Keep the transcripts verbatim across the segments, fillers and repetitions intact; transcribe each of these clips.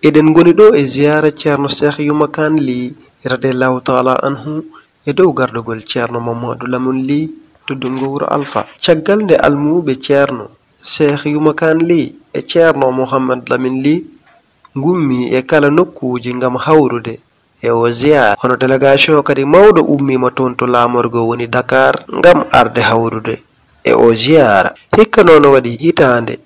Eɗen ngoni ɗo e ziyaara Ceerno Seex Yuma Kan Lih, radiyallaahu taala anhu, e dow gardagol Ceerno Mammadu Lamin Lih to Dunngo Wuro Alfa. Caggal nde almuuɓe Ceerno Seex Yuma Kan Lih e Ceerno Muhammad Lamin Lih ngummi e kala nokkuuji ngam hawrude e oo ziyaara, hono délégation kadi mawɗo ummiima toon to laamorgo woni Dakar ngam arde hawrude e oo ziyaara. Hikka noon waɗi hitaande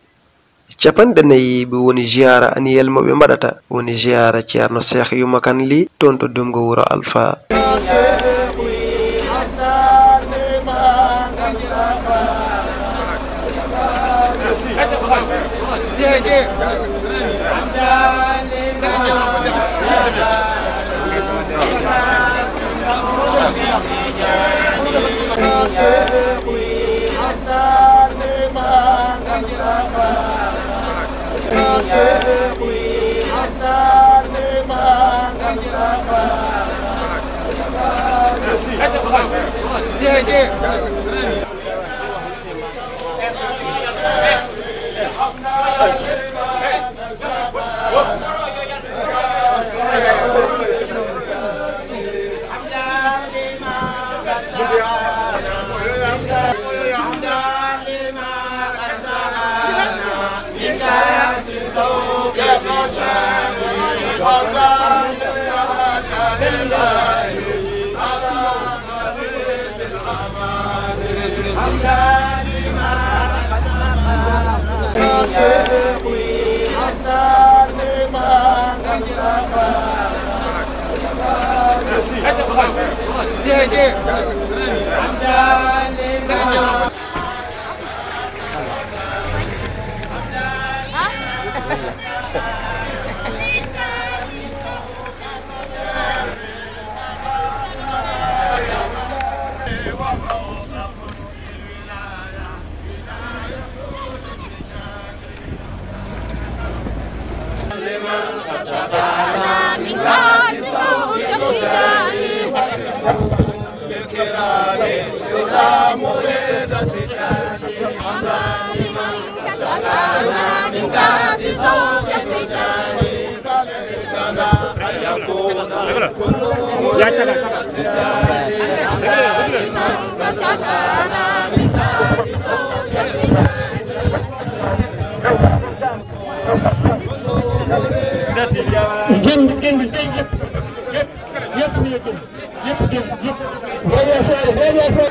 capanɗe nayi ɓe woni ziyaara annuel mo ɓe mbaɗata, woni ziyaara Ceerno Seex Yuma Kan Lih toon to Dunngo Wuro Alfa. Gindi, gindi, gindi, yëpp, yëpp, yëpp, yëpp, yëpp, yëpp. Remercier, remercier.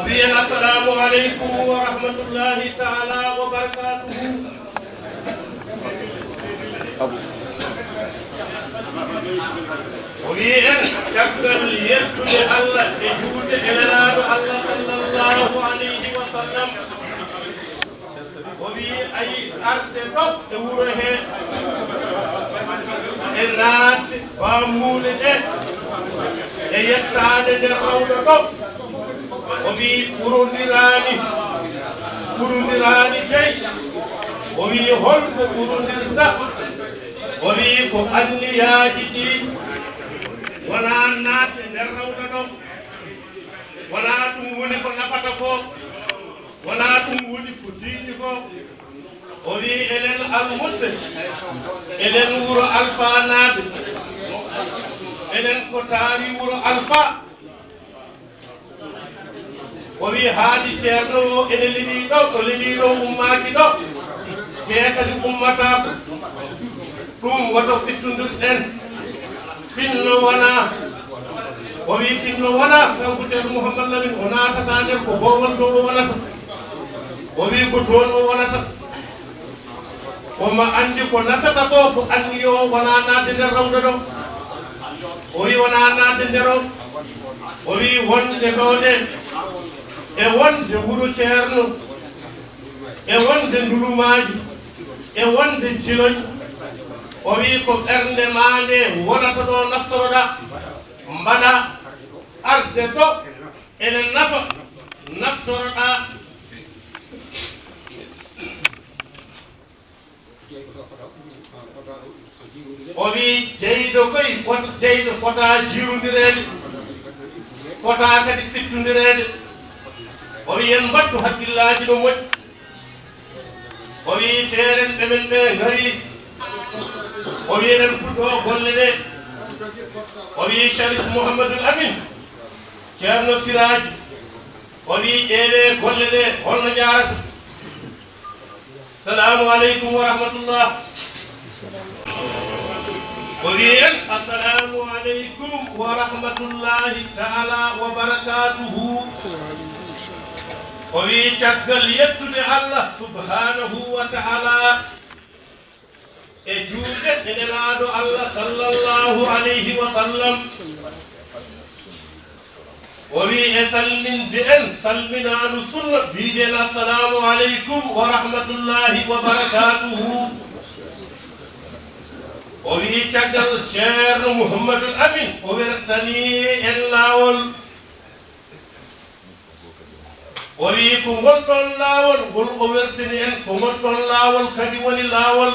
Mbiyen assalamu aleykum wa rahmatullahi taala wa barakatuhu. O wi'i en, caggal yettude Allah e juulde e Nelaaɗo Allah sallallahu alayhi wa sallam, o wi'i, a yi arde ɗo e wuro he, e naatde bammuule ɗe, e yettaade nder rawɗo ɗo. O wi'i ɓurondiraani, ɓurondiraani dey. O wi'i hol ko ɓurondirta? O wi'i ko anniyaaji ɗi wonaa naatde nder rawɗo ɗo. Wonaa ɗum woni ko nafata ko. Wonaa ɗum woni ko tiiɗi ko. O wi'i enen almuɓɓe, enen wuro Alfaanaaɓe, enen ko taari wuro Alfa. O wi'i haadi ceerno o ene lelii ɗo, ko lelii ɗo ummaaki ɗo, te kadi ummataako. Ɗum woto fittondir en. Finno wonaa. O wi'i finno wonaa, kanko ceerno Muhammad Lamin o naatataa nder ko boowal to o wonata. O wi'i ko toon o wonata. Omo anndi ko nafata ko, ko anniyo o wonaa naatde nder rawɗo ɗo. O wi wonaa naatde nder o. O wi wonde ɗo ɗe, e wonde wuro Ceerno, e wonde ndulumaaji, e wonde ciloñ. O wi ko ɓernde maa nde wonata ɗo naftoroɗaa, mbaɗaa, arde ɗo ene nafa, naftoroɗaa. O wi jeyɗo koy fot-, jeyɗo fotaa jiirundireede, fotaa kadi ɓittundireede. O wi en mbattu hakkillaaji no moƴƴi. O wi feerenɓe men ɓe ngarii. O wi eɗen puɗɗoo golle ɗe. O wi Sharif Mouhamadoul Amine, Ceerno Siraaji. O wi ƴeewee golle ɗe holno njaarata. Salaamu aleykum wa rahmatullah. O wi en, "Assalaamu aleykum wa rahmatullahi taala wa barakaatuhu." O wi caggal yettude Allah subhaanahu wa taala e juulde e Nelaaɗo Allah sallallahu alayhi wa sallam. O wi e salminde en salminaandu sunna, mbiɗen assalaamu aleykum wa rahmatullahi wa barakaatuhu. O wi caggal Ceerno Mouhamadoul Amine, o wertani en laawol. O wi ko ngol ɗoon laawol, ngol o wertani en, ko ngol ɗoon laawol kadi woni laawol.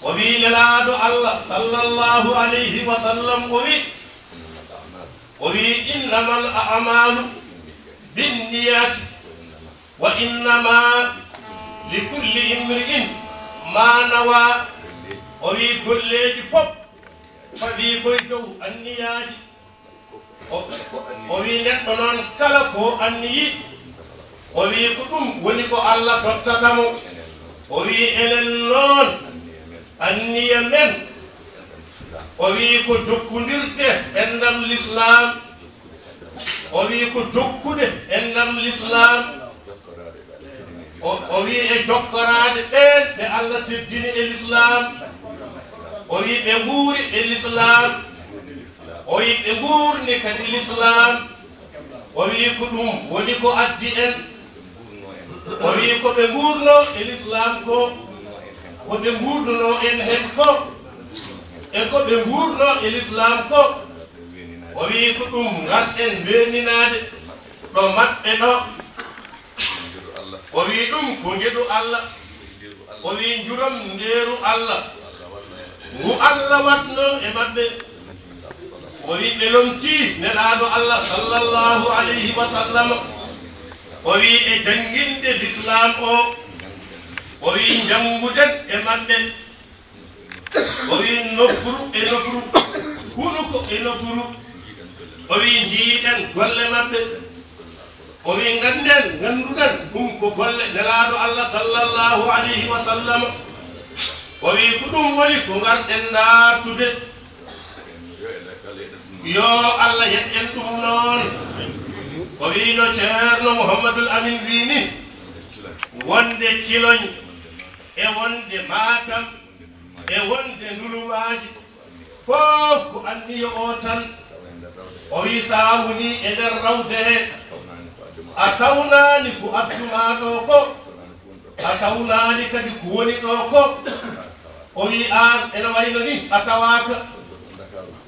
O wi Nelaaɗo Allah sallallahu alayhi wa sallam, o wi, o wi, "Innamal a'maalu binniyaati, wa innama likulli imri'in ma nawa." O wi golleeji fof fawi koye dow anniyaaji. O, o wi neɗɗo noon kala ko anniyi, o wi ko ɗum woni ko Allah tottata mo. O wi enen noon, anniya men, o wi ko jokkondirde enɗam Lislaam. O wi ko jokkude enɗam Lislaam. O, o wi e jokkoraade ɓeen ɓe Allah teddini e Lislaam. O wi ɓe nguuri e Lislaam. O wi ɓe nguurni kadi Lislaam. O wi ko ɗum woni ko addi en. O wi ko ɓe nguurnoo e Lislaam ko, ko ɓe nguurnunoo en heen ko, e ko ɓe nguurnoo e Lislaam ko. O wi ko ɗum ngarɗen weeninaade ɗo maɓɓe ɗo. O wi ɗum ko ngeɗu Allah. O wi njuram ndeeru Allah. Ngu Allah waɗno e maɓɓe. O wi ɓe lomtii Nelaaɗo Allah sallallahu alayhi wa sallam. O wi e jannginde Lislaam o. O wi njannguɗen e maɓɓe. O wi nofru e nofru, hunuko e nofru. O wi njiiɗen golle maɓɓe. O wi ngannden, ngannduɗen ɗum ko golle Nelaaɗo Allah sallallahu alayhi wa sallam. O wi ko ɗum woni ko ngarɗen ndaartude. Yo Allah yet en ɗum noon. O wi no Ceerno Mouhamadoul Amine wi ni, wonde Ciloñ e wonde Matam e wonde Ndulumaaji, fof ko anniya o tan. O wi so a woni e nder rawde he, a tawnaani ko addu maa ɗo ko, a tawnaani kadi ko woni ɗo ko. O wi aan ene wayno ni a tawaaka.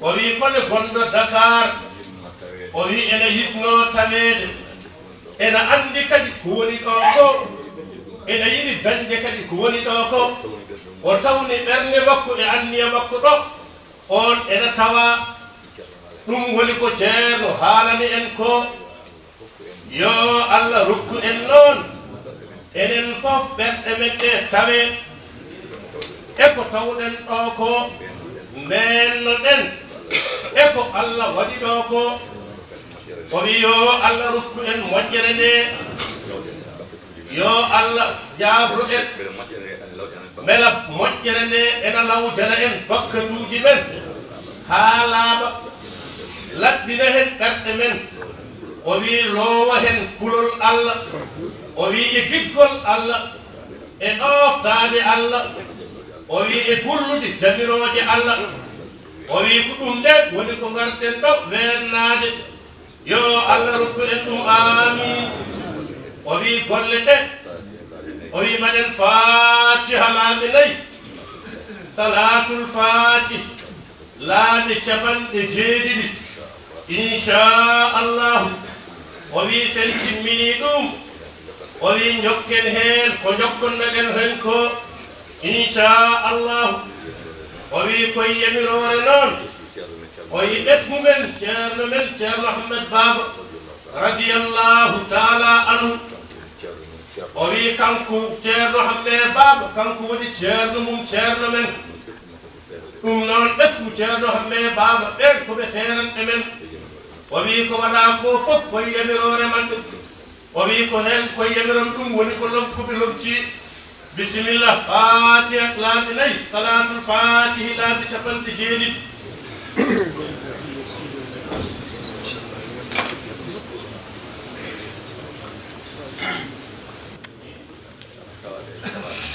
O wi kono gonɗo Dakar, o wi ene yiɗno taweede. Ena anndi kadi ko woni ɗo ko, ena yiɗi dañde kadi ko woni ɗo ko. O tawni ɓernde makko e anniya makko ɗo, oon ena tawa. Ɗum woni ko Ceerno haalani en ko. Yo Allah rokku en noon, enen fof ɓerɗe men ɗe tawe. E ko tawɗen ɗo ko, mbeennoɗen e ko Allah waɗi ɗo ko. O wi yo Allah rokku en moƴƴere nde. Yo Allah jaafru en. Mbela moƴƴere nde ena lawjana en bakkatuuji men haa laaɓa, laɓɓina heen ɓerɗe men. O wi loowa heen kulol Allah. O wi e giggol Allah, e ɗooftaade Allah. O wi e gollude jamirooje Allah. O wi ko ɗum ɗe woni ko ngarɗen ɗo weennaade. Yo Allah rokku en ɗum. Aamiin. O wi golle ɗe. O wi mbaɗen Faatiha laabi nayi. Salaatul Faatih laabi capanɗe jeeɗiɗi. Inchallahu. O wi sen timmini ɗum. O wi njokken heen ko njokkonnoɗen heen ko. Inchallahu. O wi koye yamiroore noon. O wi ɓesngu men, ceerno men, ceerno Ahmed Baaba, radiyallahu taala anhu. O wi kanko ceerno Hammee Baaba, kanko woni ceerno mum, ceerno men. Ɗum noon ɓesngu ceerno Hammee Baaba, ɓeen ko ɓe seeranɓe men. O wi ko waɗaa ko fof koye yamiroore maɓɓe. O wi ko heen koye yamiron ɗum woni ko lom-, ko ɓe lomti. Bisimilla, Faatiha laabi nayi, Salaatul Faatihi laabi capanɗe jeeɗiɗi.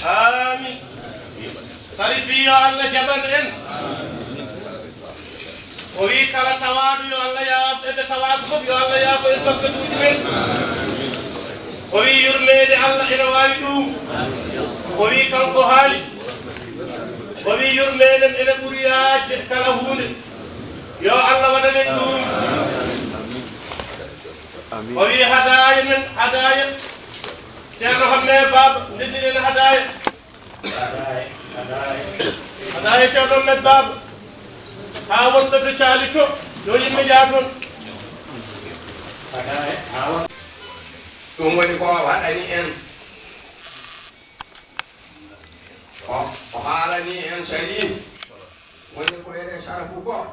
Amin. Sarifi, yo Allah jaɓan en. O wi kala tawaaɗo yo Allah yaafo, ɓe tawaaɓe fof yo Allah yaafo en bakkatuuji men. O wi yurmeende Allah ene waawi ɗum. O wi kanko haali. O wi yurmeende ene ɓuri yaajde kala huunde. Yo Allah waɗan en ɗum. O wi hadaaya men, hadaaya. Ceerno Hammee Baaba, ndendinen hadaaya. Hadaaya, hadaaya. Hadaaya Ceerno Ahmed Baaba. Haa wonɓe to caali to, yo yimɓe njaa toon. Hadaaya, haa won- Ɗum woni ko o waɗani en. O, o haalani en Sharif. Woni ko wiyetee Sharafu ko.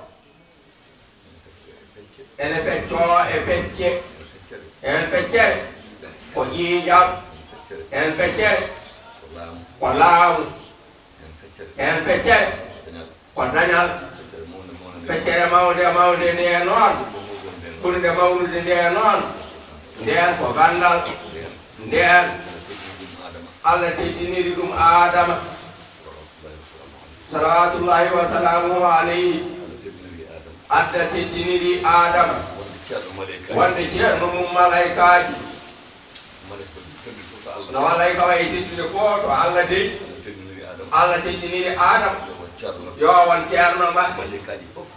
Ene feccoo e pecce. Heen feccere ko ƴiiƴam. Heen feccere ko laamu. Heen feccere ko dañal. Feccere mawnde mawnde nde noon, ɓurde mawnude nde noon, ndeen ko ganndal. Ndeen Allah teddiniri ɗum Aadama. Salawaatullaahi wa salaamuhu alayhi. Allah teddiniri Aadama. Wonde ceerno mum malaykaaji. No malayka wayi teddude ko to Allah dey. Allah teddiniri Aadama. Yo won ceerno maɓɓe.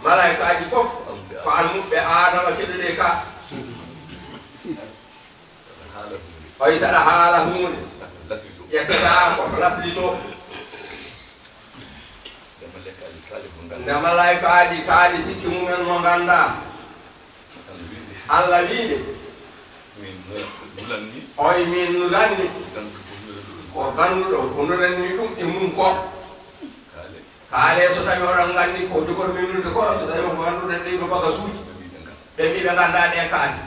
Malaykaaji fof. Ko almuɓɓe Aadama teddude ka. O wi saɗa haala huunde. Ƴettataa ko lasli to. Nde malaykaaji kaali sikki mumen mo nganndaa. Allah wiide. Min nulanni. Oy min nulanni. Ko ganduɗo ko nulanni ɗum e mum ko. Kaale so tawi oɗon nganndi ko jogormi nulde ko, so tawi on ngannduɗen ɗe ɗo bagasuuji. Ɓe mbi ɓe nganndaa ɗe kaali.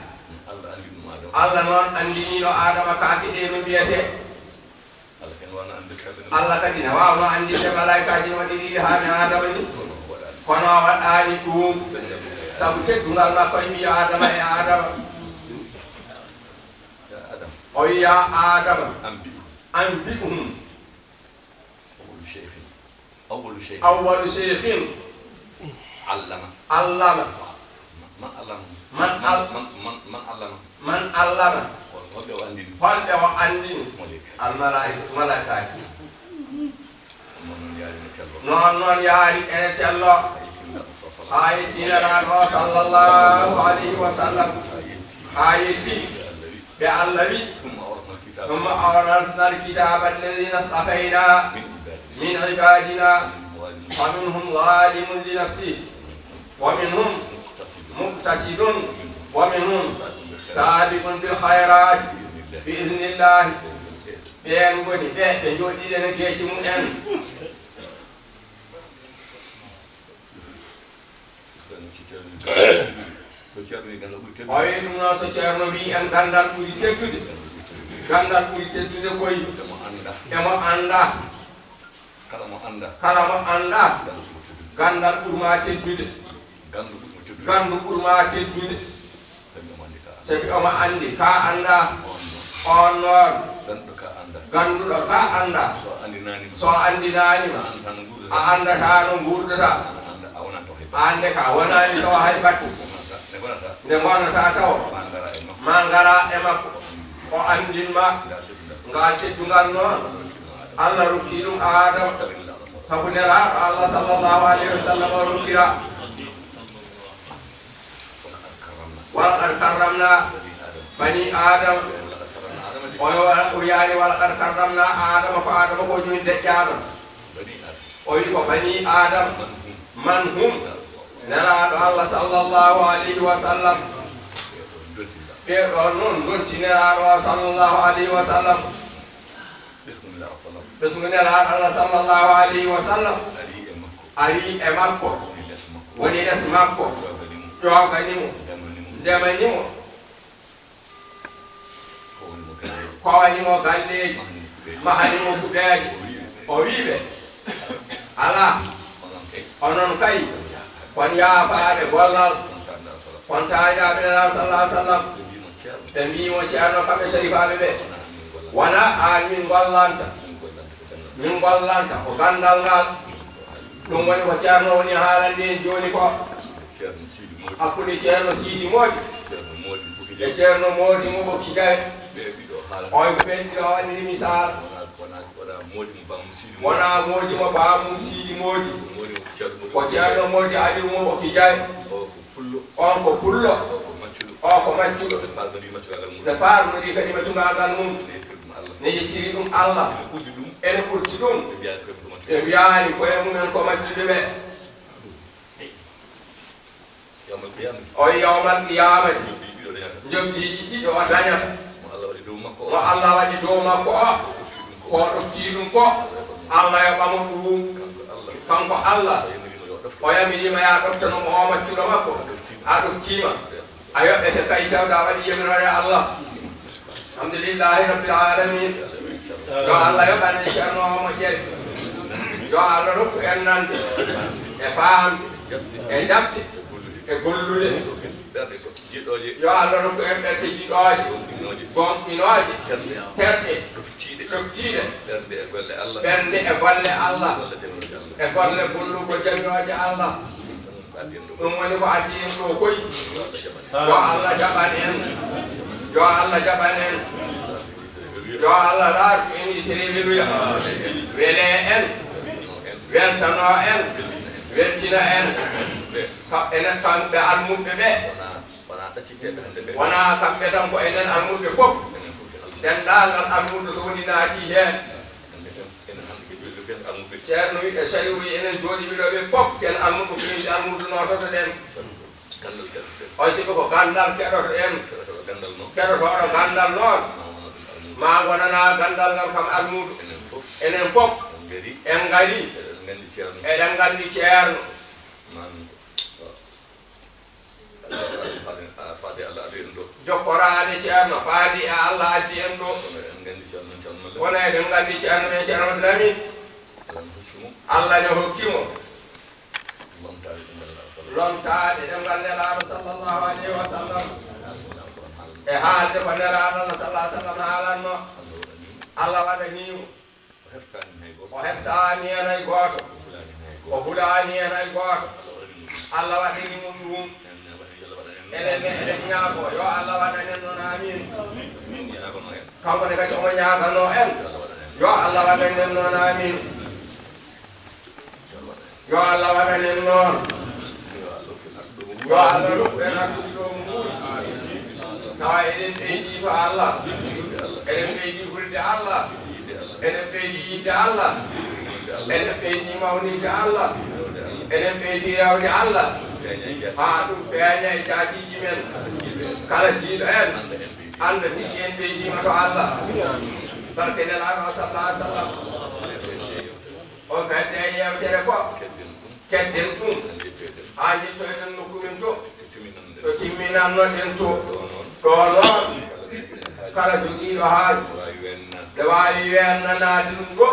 Allah noon anndiniino Aadama kaake ɗe no mbiyetee. Allah kadi ne waawno anndinde malaykaaji no waɗiri ilhaami Aadama ni. Kono o waɗaani ɗum. Sabu teddungal makko e mbiya Aadama e Aadama. O wiya Aadama. An mbi ɗum. Awwalu sheikhin. Awwalu sheikhin. Awwalu sheikhin. Allama. Allama. Man allama. Man al- man, man, man allama. Man allama. Hol-, holɓe o anndini? Holɓe o anndini? Malaykaaji. Almalaika-, malaykaaji. Noon noon yaari ene tello. Noon noon yaari ene tello. Haa yetti Nelaaɗo sallallahu alayhi wa sallam. Haa yetti. Ɓe Allah wi. Ɓe Allah wi. Thumma awrasna al-kitaba alladhina. Thumma awrasna al-kitaba alladhina istafayna. Min ibadina. Min ibadina. Faminhum zalimun li nafsihi. Wa minhum muqtasidun. Wa minhum sabiqun bil khayrat. Bi iznillah. Ɓeen ngoni ɓe, ɓe njooɗiiɗen e geeci mum en. O wi ɗum noon, so ceerno wi en ganndal ɓuri teddude. Ganndal ɓuri teddude koy. Emo annda. Emo annda. Kala mo annda. Kala mo annda. Ganndal ɓuri teddude. Ganndal ɓuri ma teddude. Ganndal ɓuri ma teddude. Ganndal ɓuri ma teddude. Sabi omo anndi ka annda. Sabi omo anndi ka annda. On noon. On noon. Ganndal Ganduɗo ka annda. So a anndinaani ma. So a anndinaani ma. A anndataa no nguurdata. A anndataa no nguurdata. Aɗa annda a wonat to hay. Aan de ka wonaani tawa hay batte. Nde ngonata tawa. Ma ngara e makko. O anndin ma. Ngal teddungal noon. Allah rokki ɗum Aadama. Sabu Nelaaɗo Allah sallallahu alayhi wa sallam o rokkira. Walaqad karramna bani Aadama. O wiyaani walaqad karramna Aadama, ko Aadama ko jooni deƴƴaama. O wi ko bani Aadama. Man hum? Nelaaɗo Allah sallallahu alayhi wa sallam. Ɓee ɗoon noon ndonti Nelaaɗo o sallallahu alayhi wa sallam. Ɓesngu Nelaaɗo Allah sallallahu alayhi wa sallam. Ari e makko. Woni les makko. Ƴoogani mo. Ndemani mo. Kowani mo galleeji. Mahani mo kuɓeeje. O wii ɓe. Alaa. Onon kay. Kon yaafaaɓe gollal. Kon taaniraaɓe Nelaaɗo sallallahu alayhi wa sallam. Ɓe mbii mo ceerno kamɓe sarifaaɓe ɓe. Wonaa aan min gollanta. Min gollanta ko ganndal ngal. Ɗum woni ko ceerno woni haalande en jooni ko. Hakkunde ceerno Siidi Moodi e ceerno Moodi mo Ɓokki Jawe. Oy ko ɓen ɗiɗo wallini misaal. Wonaa Moodi mo Baamu Siidi Moodi. Ko ceerno Moodi Aliw mo Ɓokki Jawe. On ko pullo. O ko maccuɗo. Ɓe faarnodii kadi maccugaagal mum. Ne yettiri ɗum Allah. Ene ɓurti ɗum. Ɓe mbiyaani koye mumen ko maccuɓe ɓe. O wi yawmal qiyamati. Njobdiiji ɗiɗo o dañata. Mo Allah waɗi dow makko o. Ko ɗoftii ɗum ko. Allah yoɓa mo ɗum. Kanko Allah. O yamiriima ya ɗoftano mo o maccuɗo makko. A ɗoftiima. A yoɓete kay tawde a waɗi yamiroore Allah. Alhamdulillahi rabbil alamin. Yo Allah yoɓane ceerno o moƴƴere. Yo Allah rokku en nande e faamde e jaɓde e gollude. Yo Allah rokku en ɓerɗe jiɗooje, gomɗinooje, terɗe, ɗoftiiɗe, ɓernde e golle Allah, e golle gollugo jamirooje Allah. Ɗum woni ko addi en ɗo koy. Yo Allah jaɓan en. Yo Allah jaɓan en. Yo Allah laar ko en yettere weluya. Wele en. Weltano en. Weltina en. Ka-, enen kamɓe almuɓɓe ɓe. Wonaa kamɓe tan, ko enen almuɓɓe fof. Denndaangal almuɓɓe so woni naati heen. Ceerno wi-, e Saliou wi enen jooɗiiɓe ɗo ɓe fof, ken almuɓɓe, ko min almuɓɓe noototo ɗen. Oy siɓe ko ganndal keɗoto en. Keɗotooɗo ganndal noon. Ma wonana ganndal ngal kam almuudo. Enen fof. En ngari. Eɗen nganndi ceerno. Jokkoraade ceerno, faade e Allah addi en ɗo. Kono eɗen nganndi ceerno men, ceerno Madu Lamin. Allah ne hokki mo. Lomtaade ɗemngal Nelaaɗo sallallahu alayhi wa sallam. E haalde ko Nelaaɗo Allah sallallahu alayhi wa sallam haalanno. Allah waɗanii mo. O hersaani heen hay gooto. O hulaani heen hay gooto. Allah waɗani mo ɗum. Enen ne eɗen ñaago, yo Allah waɗan en noon, amin. Kanko ne kadi omo ñaagano en, yo Allah waɗan en noon, amin. Yo Allah waɗan en noon. Yo Allah rokku en hakkude ɗo mo ɓuri. Tawa eɗen ɓeydi to Allah. Eɗen ɓeydi hulde Allah. Eɗen ɓeydi yiɗde Allah. Eɗen ɓeydi mawninde Allah. Eɗen ɓeydi rewde Allah. Haa ɗum feeña e jaatiiji men. Kala jiiɗo en, annda tigi en ɓeydiima to Allah. Barke Nelaaɗo sallallahu alaihi wasallam. O fedde e yeewtere ko kedden ɗum. Haa njettoyɗen nokku men to. To timminannoɗen to. Ɗo noon, kala jogiiɗo haaju, ne waawi weernanaade ɗum ɗo.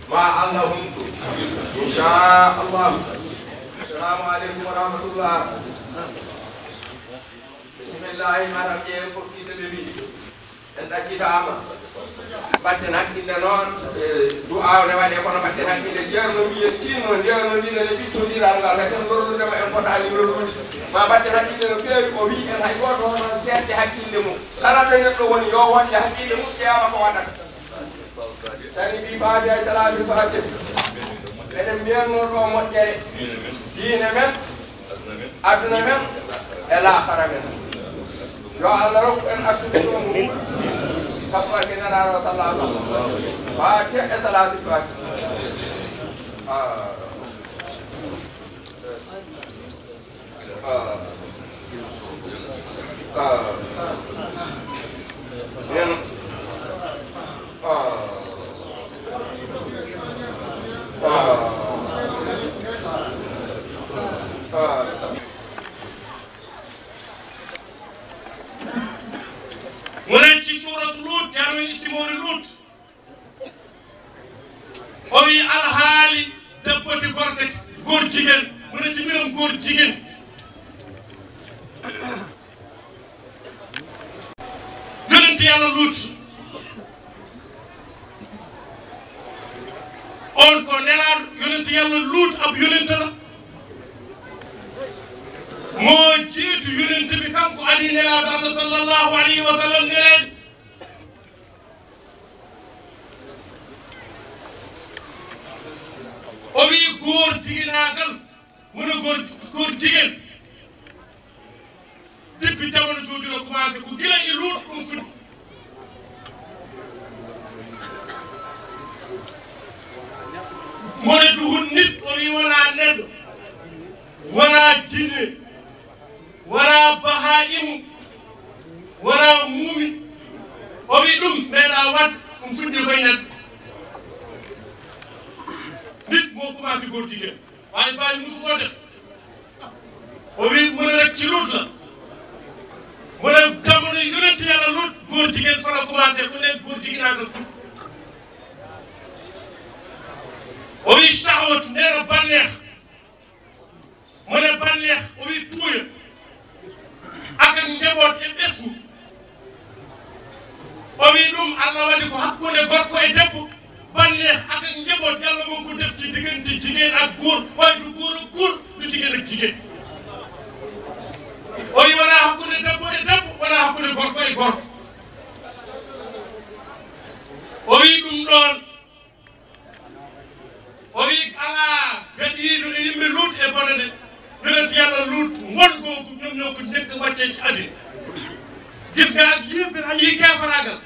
Ma Allah humtu. Inchallah. Assalamu aleykum wa rahmatullah. Bisimillahi, madame Dieng, pour qui de lui. En ɗaccitaama. Mbatten hakkille noon, e, du'aaw ne waɗee, kono mbatten hakkille. Ceerno wiye tinno, ndeeno ndine ne ɓittondira ngal, hay tan lorlude ma en potaani lorlude. Ma mbatten hakkille no feewi, o wiyi en hay gooto hono seedde hakkille mum. Kala ɗo neɗɗo woni, yo wonde hakkille mum ƴeewa ko waɗata. Sani mbi Faatiha e Salaatul Faatiha. Eɗen mbiyatnoo ɗo moƴƴere diine men, aduna men, e laakhara men. Yo Allah rokku en arsude ɗum ɓuri. Sabu barke Nelaaɗo sallallahu alaihi wasallam. Faatiha e Salaatul Faatiha. Ah. Ah. Ah. Nen. Ah. Ah. Ah. Mo renci suuratu Luut, Ceerno Isimoori Luut. O wi alhaali debbo ti gorko ti, góor jigéen, mu ne ci mbiram góor jigéen. Yonent Yàlla Luut. On ko nelaaɗo, yonent Yàlla Luut ab yonent la. Moo jiitu yonent bi, kanko adii Nelaaɗo Allah sallallahu alayhi wa sallam neleede. O wi góor jigéenaagal, mu ne góor, góor jigéen. Depuis jamono jooju la commencé, ko gila e Luut ɗum fuɗɗi. Mo ne du hun nit, o wi wonaa neɗɗo, wonaa jinne, wonaa bahaa'imu, wonaa muumi. O wi ɗum meeɗaa waɗ, ɗum fuɗɗi koye neɗɗo. Nit moo commencé góor jigéen. Waaye Baay musu ko def. O wi mu ne rek ci Luut la. Mu ne jamono yonent Yàlla Luut, góor jigéen fa la commencé, ku nekk góor jigéen ak la fut. O wi shahwat, nee na bànneex. Mu ne bànneex, o wi tuuya. Ak ak njaboot e ɓesngu. O wi ɗum Allah waɗi ko hakkunde gorko e debbo. Bànneex ak ak njaboot Yàlla moo ko def ci diggante jigéen ak góor, waaye du góor ak góor, du jigéen ak jigéen. O wi wonaa hakkunde debbo e debbo, wonaa hakkunde gorko e gorko. O wi ɗum ɗoon. O wi alaa gaɗiiɗo e yimɓe Luut e bonande. Yonent Yàlla Luut ngon googu, ñoom ñoo ko njëkk a wàccee ci àddina. Gis nga ak yéefar, a yii keefaraagal.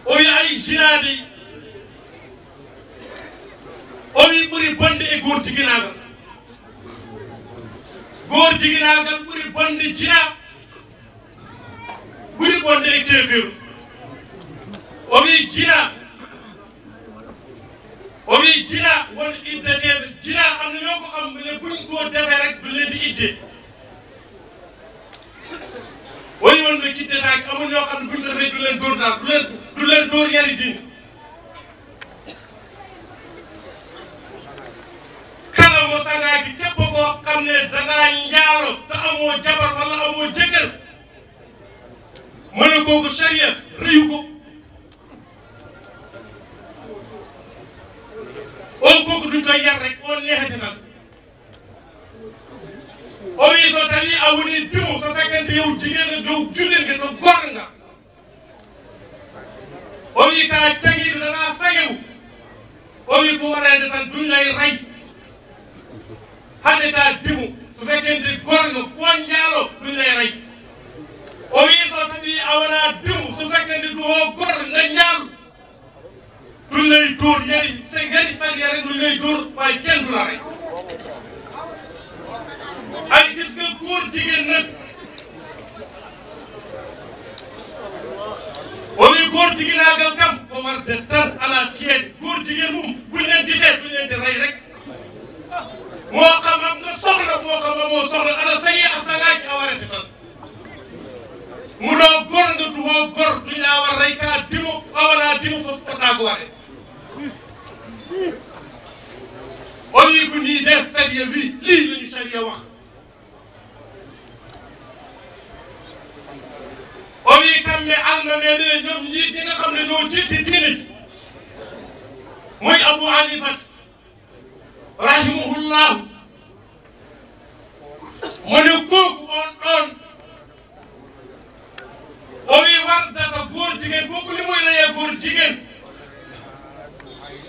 O wi ay zina de. O wi ɓuri bonde e góor jigéenaagal. Góor jigéenaagal ɓuri bonde zina. Ɓuri bonde e keefeeru. O wi zina. O wi zina won iddateeɓe. Zina am na ñoo ko xam ne buñ ko defee rek du leen di idde. O wi won ɓe kiddetaake, amul ñoo xam ne buñ ko defee du leen dóor daal, du leen, du leen dóor yari diine. Kala mo sangaaki, képp koo xam ne dangaa njaalo te amoo jabar wala amoo jëkkër, mu ne kooku sariya rëyu ko. O kooku duñ koy yar rek, o neexati tan. O wi so tawi a woni dimo, so fekkente yow jigéen nga, yow jullit nga, to goor nga. O wi ka cagiiɗo, danaa sagewu. O wi ko waɗande tan, duñ lay rey. Hade ka dimo, so fekkente goor nga, ko njaalo, duñ lay rey. O wi so tawi a wonaa dimo, so fekkente du o goor nga njaalo. Ɗum ley dóor yari, se yari sariya rek ɗum ley dóor, waaye kenn du la rey. Ay gis nga góor jigéen nag. O wi góor jigéenaagal kam ko warde tan ala seede. Góor jigéen mum buñ leen gisee duñ leen di rey rek. Moo xam am nga soxla, moo xam amoo soxla, ala sayi a sangaaki a warete tan. Mu ɗo gor nga du hoo gor, duñ laa war rey ka dimo, a wala dimo fof poɗɗaa ko ware. O wi ko nii de sariya wi, lii lañu sariya wax. O wi Kamɓe almameeɓe ɓe, ñoom njiit ñi nga xam ne ñoo jiite diine ji, muy Abu Hanifat rahimahullahu. Mu ne kooku on ɗon, o wi wardata góor jigéen, kooku ni muy reyee góor jigéen.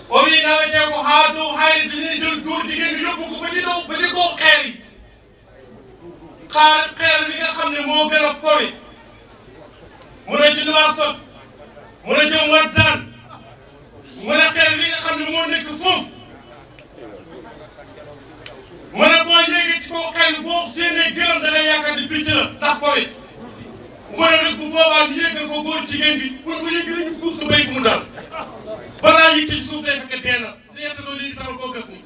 O wi nawetee ko haa dow hayre, dañuy jël góor jigéen bi yóbbu ko ba ci dow, ba ci kaw xeer yi. Xaar xeer wi nga xam ne moo gën a kowe. Mu ne ci Nuwaasot, mu ne jëm Waddaan, mu ne xeer wi nga xam ne moo nekk foofu. Mu ne boo yéegee ci kaw xeer wi, boo séenee gëlëm da ngay yaakaar ni picc la ndax kowe. Mu ne nag bu boobaa ñu yéegal fa góor jigéen gi, buñ ko yëgee ñu puus ko béy ko mu daal. Balaa yëg ci suuf day fekk dee na. Nde yettoto leydi tawa ko gasni.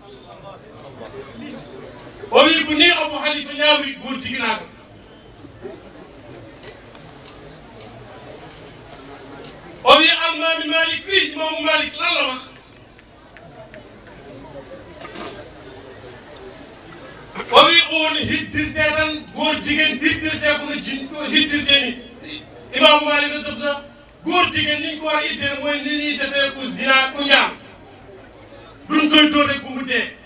O wi ko ni Abu Hanifa ñaawri góor jiginaagal. O wi Almaami Malik wi, Imaamu Malik lan la wax? O wi on hiddirte tan, góor jigéen hiddirte ko no jinɗo hiddirte ni. Imaamu Malik no def na góor jigéen ni ñu ko war a ittee mooy ni ñuy defee ku zina, ku njaam. Duñ koy dóor rek bu mu dee.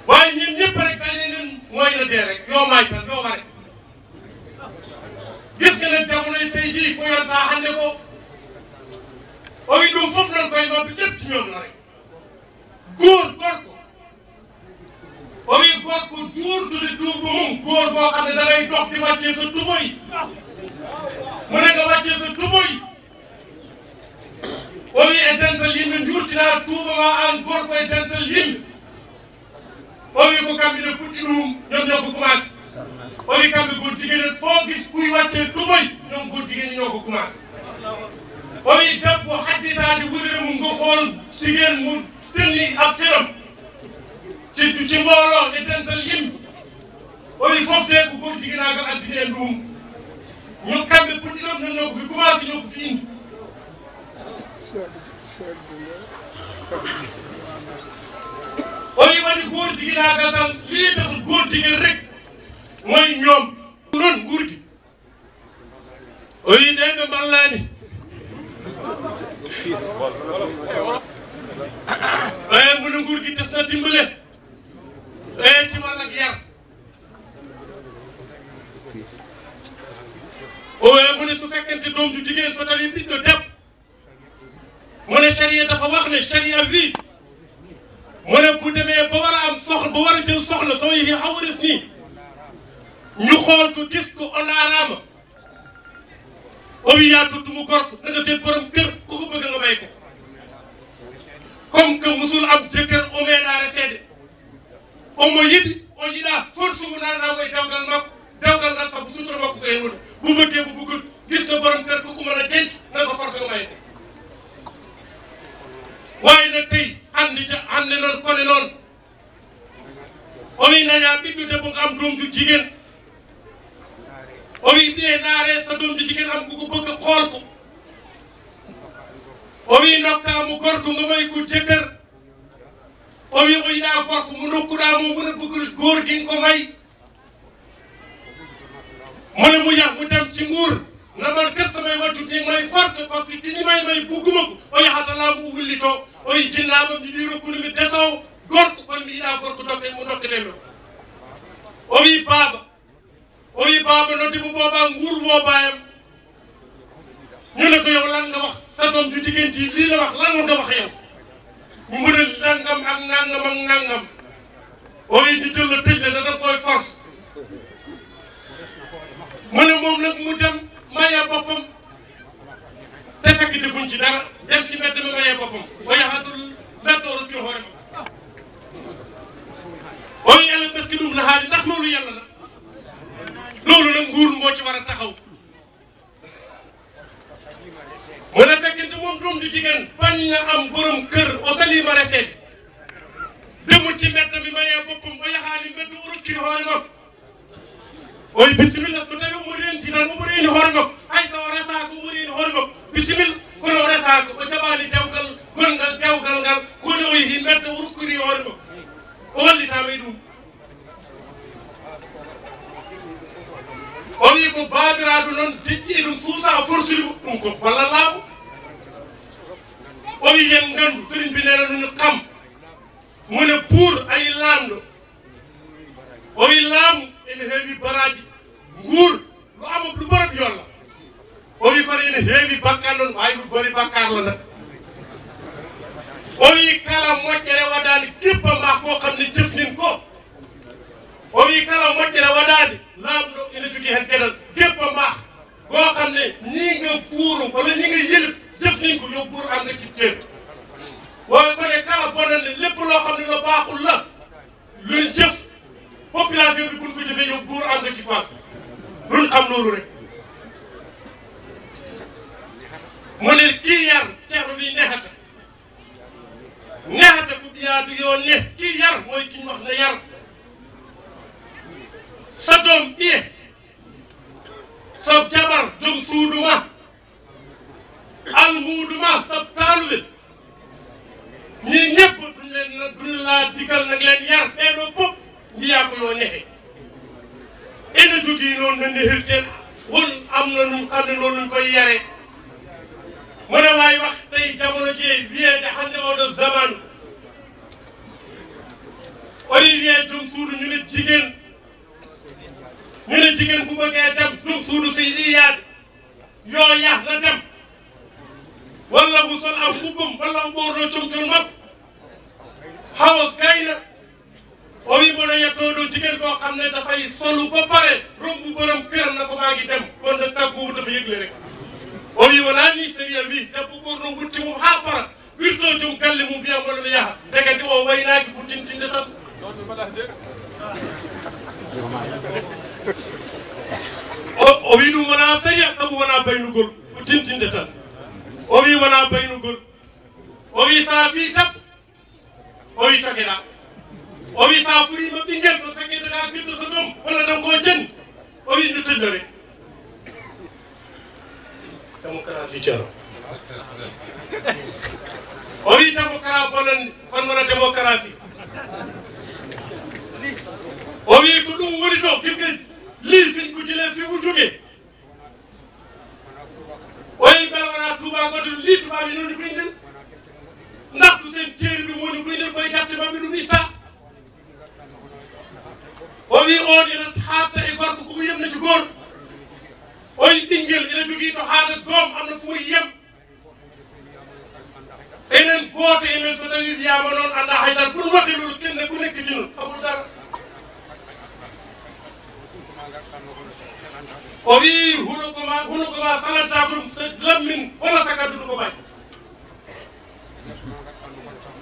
Waaye ñun ñëpp rek dañuy leen mooy na dee rek, yoo may tan, yoo bare. Gis nga nag jamonoy tey jii ko yontaa hannde ko. O wi ɗum fof noon koye maɓɓe ƴetti ñoom la rek. Góor, gorko. O wi gorko juurtude tuuba mum, góor goo xam ne da ngay dox di wàccee sa tubay. Mu ne nga wàccee sa tubay. O wi e dental yimɓe njuurtinaa tuuba ma aan gorko e dental yimɓe. O wi ko kamɓe ne puɗɗi ɗum, ñoom ñoo ko commencé. O wi kamɓe góor jigéen foo gis kuy wàccee tubay, ñoom góor jigéen ñi ñoo ko commencé. O wi debbo hadditaade wudere mum ngo xool jigéen mu tenni ak seram. Ci, ci mbooloo e dental yimɓe. O wi fof de ko góor jigéenaagal addini en ɗum. Ñu kamɓe puɗɗi ɗon, non ñoo ko fi commencé, ñoo ko fi indi. O wi waɗi góor jigéenaagal tan, lii dafa góor jigéen rek. Mooy ñoom. Noon nguurdi. O wi ɓe ɓe mballaani. Eyi, mune nguurdi tesna dimbale. Eyi, ci walla ak yar. O wi mune su fekkente doom ju jigéen so tawi ɓiɗɗo debbo. Mu ne sariya dafa wax ne, sariya wi mu ne bu demee ba war a am soxna, ba war a jël soxna, soo yéexee xaw a res nii, ñu xool ko gis ko o ndaaraama. O wi yaa tuttu mu gor ko, na nga seet borom kër ku ko bëgg nga may ko. Comme que musul am jëkkër, o meeɗaa reseede. Omo yiɗi, o yiɗaa, force mo naatnaa ko e dewgal makko, dewgal ngal sabu sutura makko ko heen woni. Bu bëggee bu bëggul, gis na borom kër ku ko mën a denc, na ko force nga may ko. Waaye nag tey, hannde ja, hannde noon, kone noon. O wi nañaa ɓiɗɗo debbo ko am doom ju jigéen. O wi ɓiye naare sa doom ju jigéen am ko ko bëgg xool ko. O wi nokkaa mo gorko nga may ko jëkkër. O wi o yiɗaa gorko mo nokkuɗaa mo, mo ne bëggul góor gi nga ko may. Mu ne mu yah, mu dem ci nguur. Na man kër samay wajur ni may force parce que ki ñu may may bugguma ko. O yahata laamu o wullitoo. O wi jinnaamam ji ɗi rokkunu mi desoowo gorko, kono mi yiɗaa gorko dokke, mo dokketee mi o. O wi baaba. O wi baaba noddi mo boobaa nguur woo baayam. Ñu ne ko yow lan nga wax sa doom ju jigéen ji, lii la wax, lan nga wax yow? Mu ne nangam ak nangam ak nangam. O wi ñu jël la tëj la, da nga koy force. Mu ne moom nag mu dem maye boppam. Te fekk defuñ ci dara, dem ci mbedd mi maye boppam. O yahatul mbedd o rokki hoore ma. O wi elen est-ce que ɗum na haali, ndax loolu yàlla na? Loolu nag nguur moo ci war a taxaw. Mu ne fekkente moom doom ju jigéen bañ na am borom kër, o salima reseede. Demul ci mbedd mi mayee boppam, o yahaani mbedd o rokkiri hoore makko. O wi bisimilla, so tawi omo renti tan, omo reeni hoore makko. Hay so o resaaka, omo reeni hoore makko. Bisimilla, kono o resaaka, o jaɓaani dewgal, gongal dewgal ngal, kono o yehi mbedd o rokkiri hoore makko. O wallitaama e ɗum. O wi ko baabiraaɓe Ado noon deƴƴi e ɗum suusa a forsiri mo, ɗum ko balla laamu. O wi yen nganndu, sëriñ bi nee na nu ñu xam. Mu ne buur ay laamɗo. O wi laamu ene heewi baraaji. Nguur lu am ak lu bërëb yoon la. O wi kon ene heewi bàkkaar loon, waaye lu bëri bàkkaar la nag. O wi kala moƴƴere waɗaani gépp a maax koo xam ne jëf nin ko. O wi kala moƴƴere waɗaani laamɗo ene jogii heen geɗal gépp a maax. Goo xam ne ñii nga buuru wala ñi nga yilif jëf nin ko, yow buur am nga ci cër. Waaye kon ne kala bonal ne lépp loo xam ne lu baaxul la, luñ jëf population bi buñ ko jëfee, yow buur am nga ci quoi. Luñ xam loolu rek. Mu ne kii yar Ceerno wi nehata. Nehata ko ɓiyaadu yo neh, kii yar mooy kiñ wax na yar. Sa doom ɓiye, sa jabar, jom suudu ma, almuudu ma, sa taalube. Ñii ñëpp duñ leen, duñ laa digal nag leen yar, ɓee ɗoo pop mbiyaa ko yo nehe. Ene jogii noon no nehirten, won am na nun xam ne noon nun koy yare. Mu ne waay wax tey jamono jee wiyeede hannde oo ɗoo zaman. O yi wiyee jom suudu ñu ne jigéen, ñu ne jigéen bu bëggee dem jom suudu si liyaat yoo yah na dem. Walla mu sol am mbubbam, walla mu ɓoornoo comcol makko. Hawa gayna. O wi mboɗo yettoo ɗo jigéen koo xam ne dafay solu ba pare romb borom kër na ko maa ngi dem, kon nag tàgguwu dafa yëgle rek. O wi wala nii sëriya wi debbo ɓoornoo wutti mum haa para, wirtoo jom galle mum wiya mboɗo mi yaha, ndekete o waynaaki ko tintinde tan. O, o wi ɗum wonaa sariya, sabu wonaa baynugol, ko tintinde tan. O wi wonaa baynugol. O wi so a fii debbo, o wi cokeɗaa. O wi so a furiima ɓinngel, so fekkee daga giddo so ɗum walla tan ko jenni, o wi ndu tellore. Démocratie Ceerno. O wi démocratie bonani, kon wona démocratie. O wi ko ɗum woni to, gis nga lii fi ñu ko jëlee fi mu jógee. O wi mbela wonaa Tuubaa goɗɗo lii Tuubaa ɓe noni ko indel. Ndax du seen téere bi moo ñu ko indel koy defte maɓɓe ɗum itta. O wi oon ina haaɗta e gorko ko mu yem na ci góor. O wi ɓinngel ina jogii to haaɗat doom am na fu muy yem. Enen gooto e men so tawi wiyaama noon anndaa hay dara. Ɗum waɗi loolu kenne ko nekk ci nun amul dara. O wi huno ko ma, huno ko ma salanta ko ɗum so lammin walla sa kaddu ko may.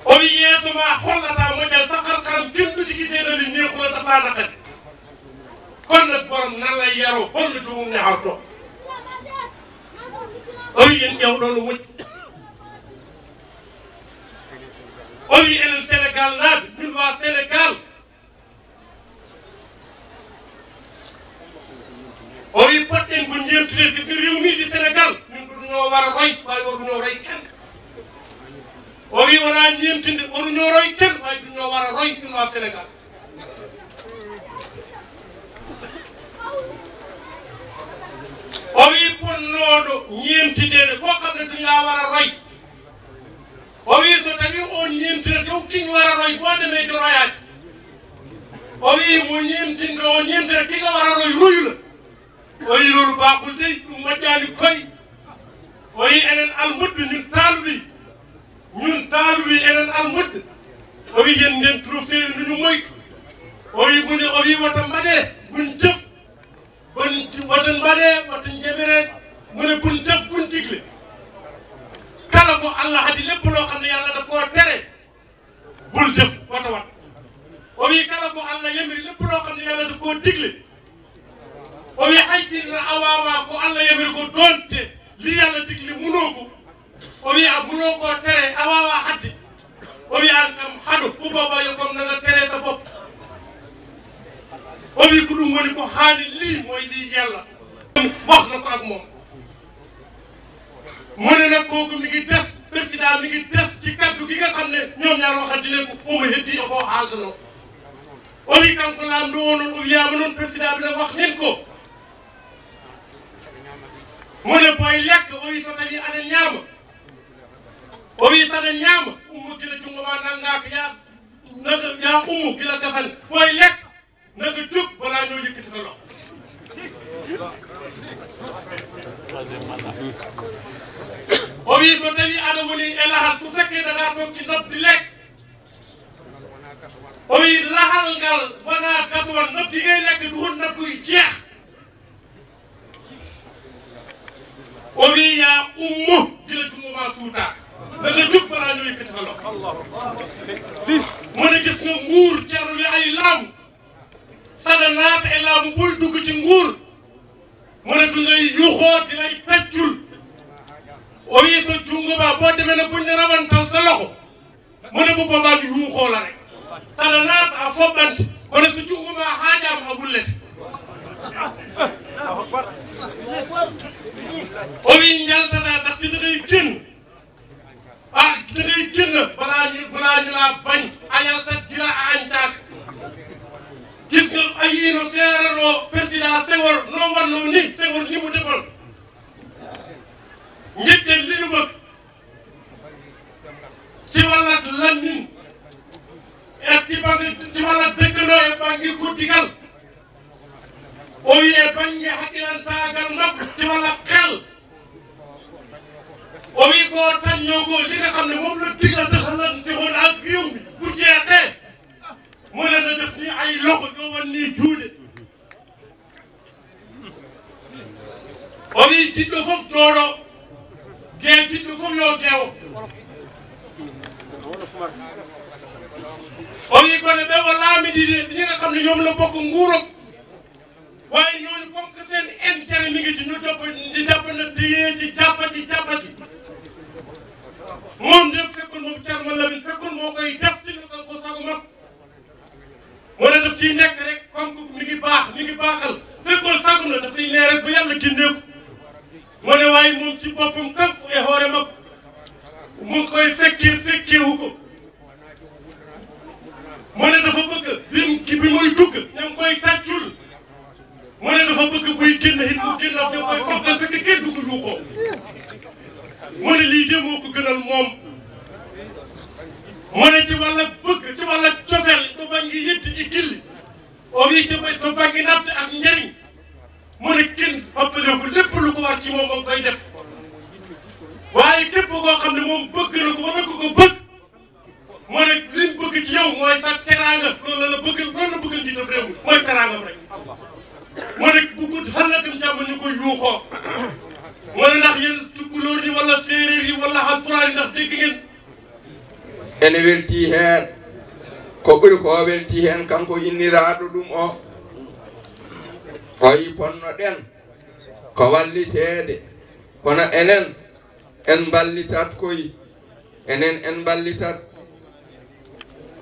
O wi yeeso ma hollata moƴƴal sa karkaram kenduji gisee nani neexula ɗasaana kadi. Kon nag borom nan lay yaroo, holno jomum ne harto. O wi en ƴeew ɗo no moƴƴi. O wi enen Sénégal naaɓe, min waa Sénégal. O wi poɗɗen ko ñeemtinen, gis nga réew mii di Sénégal, min ɗum ñoo war a roy, waaye waru ñoo roy kenn. O wi wonaa ñeemtinde, waru ñoo roy kenn, waaye ɗum ñoo war a roy, min waa Sénégal. O wi ponnooɗo ñeemtideede, koo xam ne duñ laa war a roy. O wi so tawi on ñeemtira yow kiñ war a roy, boo demee du royaade. O wi mo ñeemtinto o ñeemtira ki nga war a roy, royu la. O wi loolu baaxul dey, ɗum moƴƴaani koy. O wi enen almuɓɓe ñun taaluɓe, ñun taaluɓe enen almuɓɓe. O wi yen nden trophée no ñu moytu. O wi mu ne, o wi wata mbaɗee buñ jëf, buñ, wata mbaɗee, wata njemere, mu ne buñ jëf buñ digle. Kala ko Allah hadi, lépp loo xam ne Yàlla daf koo tere, bul jëf, wata wat. O wi kala ko Allah yamiri, lépp loo xam ne Yàlla daf koo digle. O wi hay si na a waawaa ko Allah yamiri ko, doonte li Yàlla digle munoo ko. O wi a munoo koo tere, a waawaa hadde. O wi an kam haɗo, bu boobaa yow kam na nga tere sa bopp. O wi ko ɗum woni ko haani, lii mooy lii Yàlla. Wax na ko ak moom. Mu ne nag kooku mi ngi des, président mi ngi des ci kaddu gi nga xam ne ñoom ñaar waxante ne ko, moom heddi o ko haaldanoo. O wi kanko laamɗo o noon, o wiyaama noon, président bi nag wax nen ko. Mo ne boy lekka, o wi so tawi aɗa ñaama. O wi so aɗa ñaama, ummo gila junngo ma nanngaaka, yaa, naga, yaa ummo gila gasan. Boy lekka, naga jóg balaa ñoo yëkkati sa loxo. O wi so tawi aɗa woni e lahal, ko fekkee da ngaa toog ci ndab di lekk. O wi lahal ngal wonaa gasowal, ndab di ngay lekk du woon ndab buy jeex. O wi yaa ummo gila junngo ma suutaaka. Naga jóg balaa ñoo yëkkati sa loxo. Mo ne gis nga nguur, Ceerno wi ay laamu. Saɗa naata e laamu buy dugg ci nguur. Mo ne du ngay yuxoo di lay taccul. O wi so junngo ma boo demee na buñ ne rawantal sa loxo. Mo ne bu boobaa ñu yuuxoo la rek. Saɗa naata a foɓɓante. Kono so junngo ma haajaama a wullete. O wi njaltataa ndaxte da ngay génn. Ah, da ngay génn balaa ñu, balaa ñu laa bañ. A yaltat gila a añtaaka. Gis nga a yiino seereroo président Senghor noo wannoo ni, Senghor ni mu defoon. Njiɗɗen li ñu bëgg. Ci wàllu lammin. E ci bànq, ci wàllu dëkkandoo e bànq guddigal. O wi e bànq hakkilantaagal makko ci wàllu xel. O wi ko tan ñoo ko li nga xam ne moom la digal taxalante woon ak réew mi bu jeexee. Mu ne na def ni ay loxo ñoo wan ni juude. O wi jiɗɗo fof jooɗo, ge-, jiɗɗo fof yo gewo. O wi kono ɓe o laami ɗiɗi, ñi nga xam ne ñoom la bokk nguuram. Waaye ñooñu comme que seen intérêt mi ngi ci ñu jàpp, di jàpp na téye ci jàppa ci jàppa ci. Moom de fekkul moom Thierno Lamine fekkul moo koy def ci lu ko sago mag. Mu ne daf ciy nekk rek, comme que mi ngi baax, mi ngi baaxal. Fekkoon sàggu na, dafay ne rek ba Yàlla gindeeku. Mu ne waaye moom ci boppam, képp e hoore mag, mu ngi koy fekkee, fekkeewu ko. Mu ne dafa bëgg, bi, bi muy dugg, ña ngi koy tàccul. Mu ne dafa bëgg buy génn it, mu génn ak ña koy fàttal, fekk kenn du ko yuuxoo. Mu ne lii de moo ko gënal moom. Mu ne ci wàlla bëgg, ci wàlla cofeel, to bàngi yitte e gilli. O wi ci bay to bàngi nafte ak njëriñ. Mu ne kenn fàttaleeku lépp lu ko war ci moom, ba koy def. Waaye képp koo xam ne moom bëgg na ko, wala ko ko bëgg. Mu ne li mu bëgg ci yow mooy sa teraanga, loolu la la bëgg, loolu la bëgg njiitam réew mi, mooy teraangam rek. Mu ne bu gudd xalakam jàmm ñu koy yuuxoo. Mu ne ndax yéen tukulóor yi wala séeréer yi wala Haalpulaar yi, ndax dégg ngeen? Ene weltii heen. Ko ɓuri ko weltii heen, kanko inniraaɗo ɗum o, o yi ponno ɗen ko walliteede, kono enen en mballitat koy, enen en mballitat.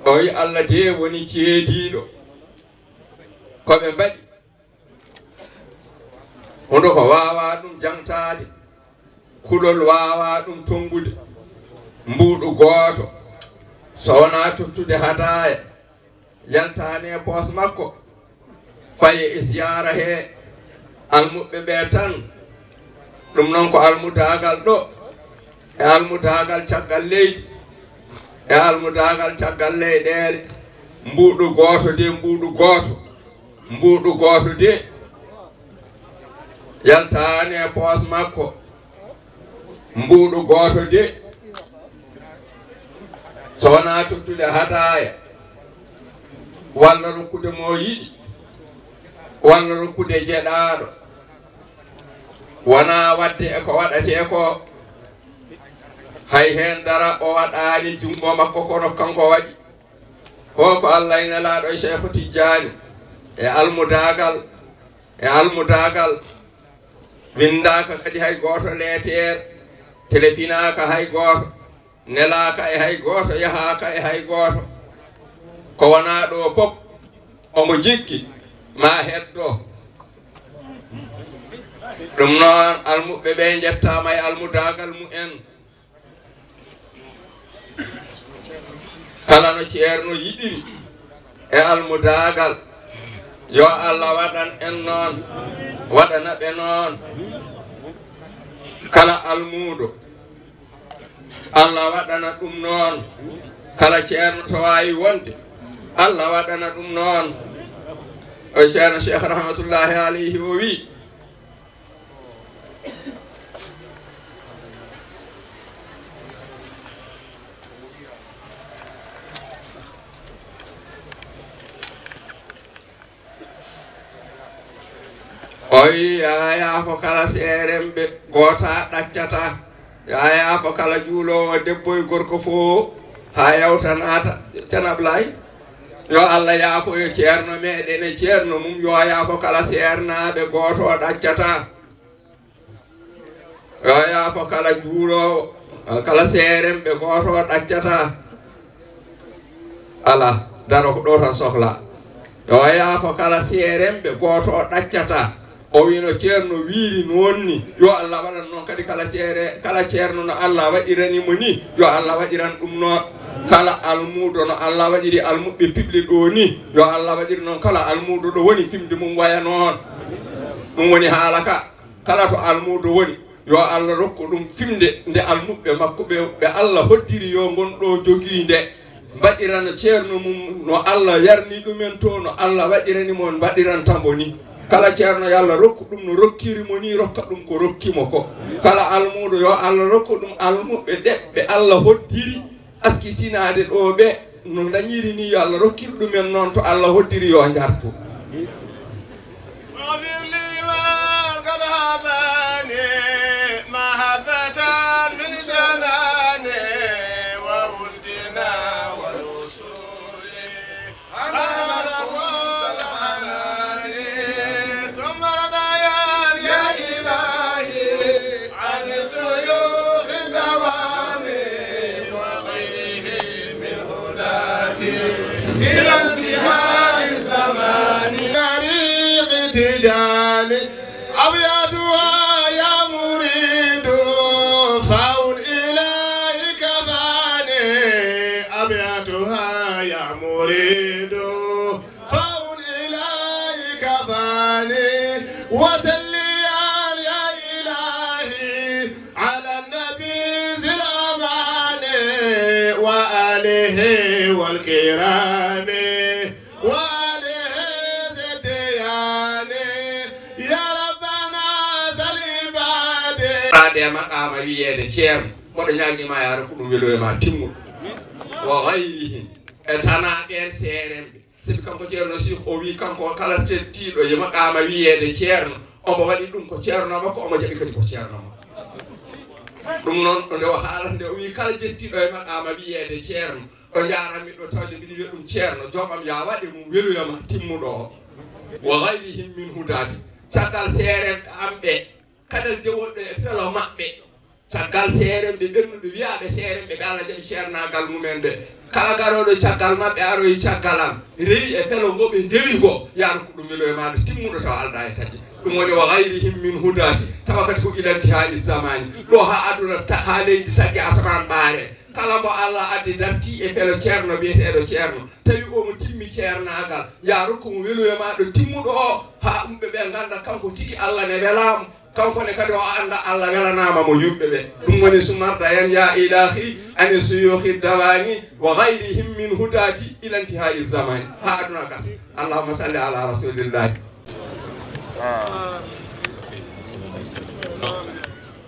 O yi Allah de woni ceediiɗo. Ko ɓe mbaɗi, hundo ko waawaa ɗum jaŋtaade, kulol waawaa ɗum tonngude. Mbuuɗu gooto, so wonaa tottude hadaaya, yaltaani e poos makko, faye e siyaara hee, almuɓɓe ɓee tan. Ɗum noon ko almudaagal ɗo, e almudaagal caggal leydi, e almudaagal caggal leyɗeele. Mbuuɗu gooto de, mbuuɗu gooto, mbuuɗu gooto de, yaltaani e poos makko. Mbuuɗu gooto de, so wonaa tottude hadaaya, walla rokkude mo yiɗi, walla rokkude jeɗaaɗo, wonaa waɗde e ko waɗatee ko. Hay heen dara o waɗaani junngo makko, kono kanko waɗi. Ko ko Allah e Nelaaɗo e Seeku Tijjaani e almudaagal, e almudaagal. Winndaaka kadi hay gooto leeteer, telefinaaka hay gooto, nelaaka e hay gooto, yahaaka e hay gooto. Ko wonaa ɗo fof omo jikki ma heddo. Ɗum noon, almuɓɓe ɓe njettaama e almudaagal mumen. Kala no Ceerno yiɗiri e almudaagal, yo Allah waɗan en noon, waɗana ɓe noon. Kala almuudo, Allah waɗana ɗum noon. Kala ceerno to waawi wonde, Allah waɗana ɗum noon. O ceerno Cheikh rahmatullahi alayhi o wi, o wi, Yaya ko kala seeremɓe goota ɗaccata. Yaya ko kala juuloowo debbo e gorko fof haa yawta naata. Ceerno Ablaye, yo Allah yaafo e ceerno meɗen e ceerno mum, yo yaafo kala seernaaɓe gooto ɗaccata. Yo yaafo kala juuloowo, kala seeremɓe gooto ɗaccata. Ala, daro ko ɗo tan sohla. Yo yaafo kala seeremɓe gooto ɗaccata. O wino ceerno wiiri noon ni, yo Allah waɗan noon kadi kala ceere, kala ceerno no Allah waɗirani mo ni, yo Allah waɗiran ɗum noon. Kala almuudo no Allah waɗiri almuɓɓe piɓli ɗo ni, yo Allah waɗir noon kala almuudo ɗo woni fimde mum waya noon. Ɗum woni haala ka. Kala to almuudo woni, yo Allah rokku ɗum fimde nde almuɓɓe makko ɓe, ɓe Allah hoddiri yo ngon ɗo jogii nde, mbaɗirana ceerno mum no Allah yarni ɗumen to, no Allah waɗirani mo, mbaɗiran tambo ni. Kala ceerno yo Allah rokku ɗum no rokkiri mo ni, rokka ɗum ko rokki mo ko. Kala almuudo yo Allah rokku ɗum almuɓɓe ɗe ɓe Allah hoddiri askitinaade ɗo ɓe no ndañiri ni, yo Allah rokkir ɗumen noon to Allah hoddiri yo njartu. واغفر لي ما قد هباني محبة بالجنان وولدنا والأسر. أنا لكم سلامي ثم لا يا إلهي عن سيوخ دوامي وغيره من هداتي إلى انتهاء الزمان. طريق تجاني أبياتها يا مريد فاول إليك فاني. أبياتها يا مريد فاول إليك فاني. وسليا يا إلهي على النبي ذي الأمان وآله والكرام وآله ذي الديان. يا ربنا سل عبادي. Ade maqama wiyeede ceerno, mboɗo ñaagima ya rokku ɗum weluye ma timmuɗo. Wa gayrihim, e tanaa ɓeen seeremɓe. Sabi kanko ceerno Sih o wi kanko kala cettiiɗo e maqama wiyeede ceerno, omo waɗi ɗum ko ceerno makko, omo jaɓi kadi ko ceerno makko. Ɗum noon, ɗo nde o haalata nde, o wi kala jettiiɗo e maqama wiyeede ceerno, ɗo njaaranmi ɗo tawde mbiɗa wiya ɗum ceerno, joomam ya waɗe mum weluye ma timmuɗo o. Wa gayrihim min hudaati, caggal seeremɓe am ɓe, kadal jewolɗo e felo maɓɓe, caggal seeremɓe ɓennuɓe wiyaaɓe seeremɓe ɓe Allah jaɓi ceernaagal mumen ɓe. Kala garooɗo caggal maɓɓe aroyi caggal am, rewi e felo ngo ɓe ndewi ngo, ya rokku ɗum weluye ma timmuɗo tawa aldaa e taƴe. Ɗum woni wa gayrihim min hudaati, tawa kadi ko ila intihaa'i zamani. Ɗo haa aduna ta-, haa leydi taggi asamaan ɓaare. Kala mo Allah addi dartii e felo ceerno biyeteeɗo ceerno, tawi omo timmi ceernaagal, ya rokku mo weluye ma ɗo timmuɗo o, haa yimɓe ɓe ngannda kanko tigi Allah ne welaamo, kanko ne kadi o annda Allah welanaama mo yimɓe ɓe. Ɗum woni sumarda en ya ilahi ani suyuhi dawani wa gayrihim min hudaati ila intihaa'i zamani. Haa aduna gasa. Allahumma salli ala rasulillahi.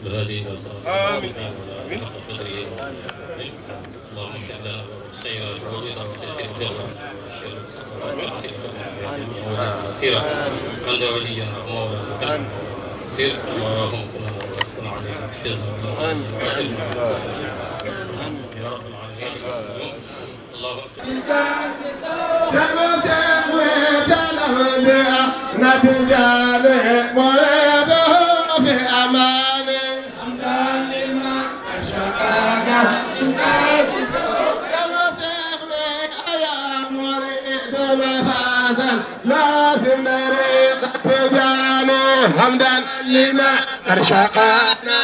الهادي إلى صراط المستقيم وعلى آله حق قدره ومقداره العظيم. اللهم افتح لنا باب الخيرات والرضا وتيسير الدعوات والشر والسخط وتعسير الدنيا والدنيا والنصير. أنت ولينا ومولانا فنعم المولى ونعم النصير. اللهم كن لنا ولا تكن علينا، احفظنا ولا تضيعنا وأعزنا ولا تخذلنا يا رب العالمين. Ceerno Seex weetanam mbi'a na Tijaani muriiduhu fi amaani. Hamdan liman arshadana. Ceerno Seex wee'a ya muriidu ma fasan lazim dariqa Tijaani. Hamdan liman arshadana.